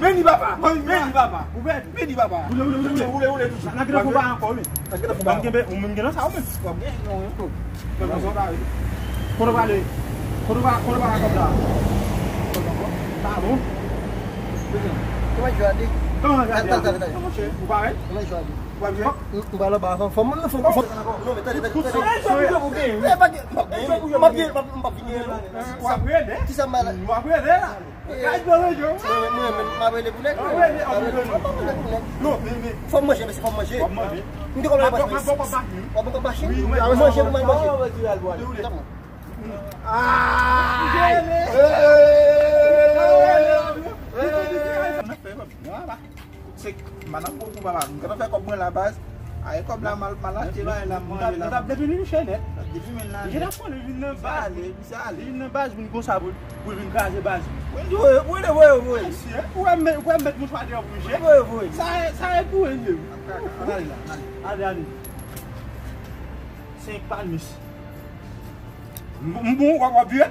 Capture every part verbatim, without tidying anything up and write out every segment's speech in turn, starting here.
Meni papa, meni papa. Ou pèdi. Meni papa. Ou pèdi. Woule, woule, woule, woule, woule, touch. Nan gade fon pa ankò, men. Nan gade fon pa ankò. Ou menm gen nan sa, ou menm. W ap gen, non, non. Kote w prale? Kote w prale? Kote w prale kòb la? Sa bon. Kòman jwe a di? Kòman jwe a di? Monchè, ou parèt? Kòman jwe a di? Ou ap jwe? M pral anba avan. Fò m, fò m, fò m. Non, men tande, tande, tande. E, pa gen, m p ap genyen. M p ap genyen, m p ap, m p ap vin genyen, non. W ap rele? Kisa m bay la? W ap rele la. Gad nan rejo. Mwen, mwen, mwen, m ap rele pou nèg, mwen. M ap rele pou nèg. Non, men, men. Fò m manje, mesye, fò m manje. W ap manje. M te konn manje. W ap manje pou mwen manje. Wi, mwen. Manje pou mwen manje. Ay! Se madanm bon pou papa. M gentan fè kòb mwen la baz. Ay, kòb la mal, mal achte bagay la, manje la. Depi li chè nèt. Depi men la. Li te ap konnen vin nan baz. Sa ale, sa ale. Vin nan baz, vin konsa pou, pou vin kraze baz. Voye, voye, voye, voye. Ou wè m, ou wè m met mouchwa deyò pou m jete. Voye, voye. Sa, sa e pou mwen. An ale la, an ale. Ale, ale. Se yon palmis. M, m bon, w ap, w ap vire?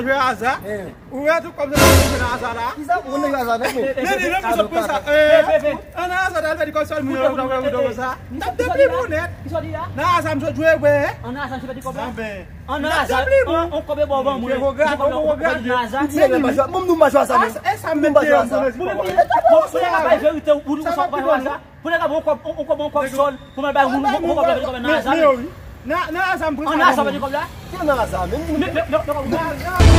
jwe aza. Ou wè tout kòb sa jwe nan aza la. Kisa pou konn aza avèk mwen? Men li menm sot pran sa. An aza ta fè di kòb sòl moun yo, ou ta wè moun konsa. N ap depi pou nèt. Nan aza m sot jwe, wè. An aza m sot di kòb la. An aza, on kòb e bò ban mwen. Ou di nèg la pa jwe, mwen m nou pa jwe aza, men. E sa m menm te yon bon. Bon, se pa verite, ou di sa pa jwe aza. Pou nèg la bon kòb, on kòb, on kòb sòl. Pou mwen bay moun, on kòb la, kòb nan aza. Nan aza m pran sa. An aza, pa di kòb la. Ki nan aza, menm? Men, men, men, men,